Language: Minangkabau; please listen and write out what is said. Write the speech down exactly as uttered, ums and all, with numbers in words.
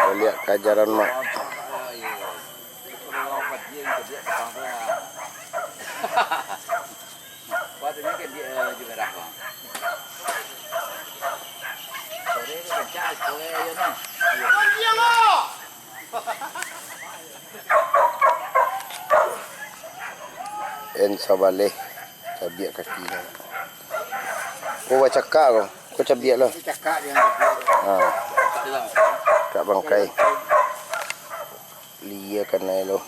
Baliak ka ajaran mak. En sabaleh, cabiak kaki. Ko bacakak ko, ko cabiak lah. Cakak dia. Ha. Cakak bangkai. Lia kanai lo.